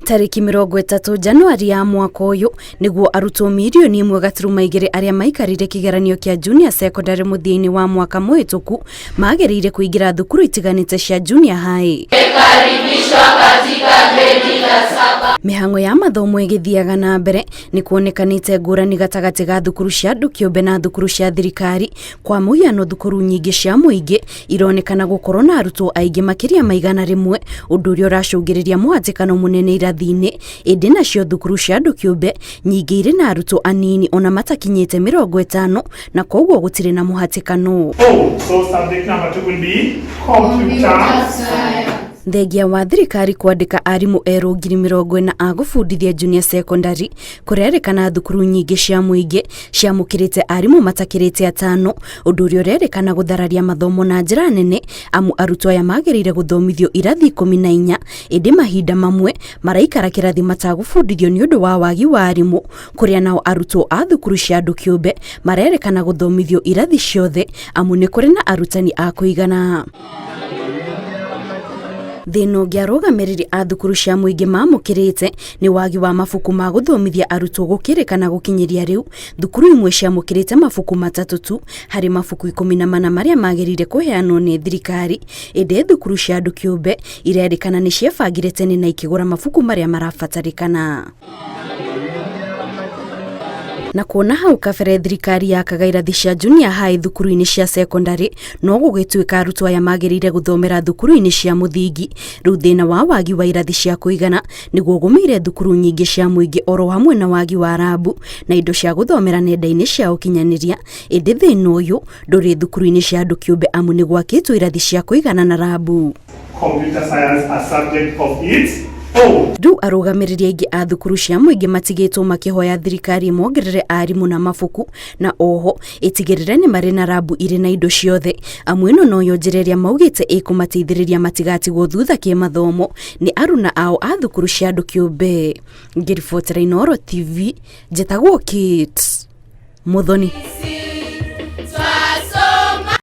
Tarĩki 30 Januari ya mwaka ũyũ nĩguo arutwo mirioni 1.2 arĩa maikarire kĩgeranio kĩa junior secondary mũthia-inĩ wa mwaka mũhĩtũku magĩrĩire kũingĩra thukuru itiganĩte cia junior high. Mĩhang'o ya mathomo ĩgĩthiaga na mbere, nĩ kuonekanĩte ngũrani gatagatĩ ga thukuru cia andũ kĩũmbe na thukuru cia thirikari. Kwa mũhiano, thukuru nyingĩ cia mũingĩ ironekana gũkorwo na arutwo aingĩ makĩria ma 100, ũndũ ũrĩa ũracũngĩrĩria mũhatĩkano mũnene irathi-inĩ. Ĩndĩ nacio thukuru cia andũ kĩũmbe nyingĩ irĩ na arutwo anini, ona matakinyĩte 50, na koguo gũtirĩ na mũhatĩkano. Oh, so subject number two will be computer. Thengia wa thirikari kwandĩka arimũ erũ 40,000 a gũbundithia junior secondary, kũrerĩkana thukuru nyingĩ cia mũingĩ ciamũkĩrĩte arimũ matakĩrĩte atano, ũndũ ũrĩa ũrerĩkana gũthararia mathomo na njĩra nene, amu arutwo aya magĩrĩire gũthomithio irathi 14, ĩndĩ mahinda mamwe maraikara kĩrathi matagũbundithio nĩ ũndũ wa wagi wa arimũ, kũrĩa nao arutwo a thukuru cia andũ kĩũmbe marerĩkana gũthomithio irathi ciothe, amu nĩ kũrĩ na arutani a kũigana. Thĩna ũngĩ arũgamĩrĩri a thukuru cia mũingĩ mamũkĩrĩte nĩ wagi wa mabuku ma gũthomithia arutwo. Gũkĩrĩkana gũkinyĩria rĩu thukuru imwe ciamũkĩrĩte mabuku matatũ tu harĩ mabuku 14 marĩa magĩrĩire kũheanwo nĩ thirikari, ĩndĩ thukuru cia andũ kĩũmbe irerĩkana nĩ ciebangire tene na ikĩgũra mabuku marĩa marabatarĩkana. Na kuona hau kabere thirikari yakaga irathi cia junior high thukuru-inĩ cia secondary, no gũgĩtuĩka arutwo aya magĩrĩire gũthomera thukuru-inĩ cia mũthingi, rĩu thĩna wa wagi wa irathi cia kũigana nĩguo ũgũmĩire thukuru nyingĩ cia mũingĩ, oro hamwe na wagi wa rabu na indo cia gũthomera nenda-inĩ cia ũkinyanĩria. Ĩndĩ thĩna ũyũ ndũrĩ thukuru-inĩ cia andũ kĩũmbe, amu nĩ gwakĩtwo irathi cia kũigana na rabu. Computer science a subject of its own. Rĩu arũgamĩrĩri aingĩ a thukuru cia mũingĩ matigĩtwo makĩhoya thirikari ĩmongerere arimũ na mabuku, na oho ĩtigĩrĩre nĩ marĩ na rabu irĩ na indo ciothe, amu ĩno noyo njĩra ĩrĩa maugĩte ĩkũmateithĩrĩria matigatigwo thutha kĩmathomo nĩ aruna ao a thukuru cia andũ kĩũmbe. Ngĩribotera Inooro TV, njĩtagwo Kate Muthoni.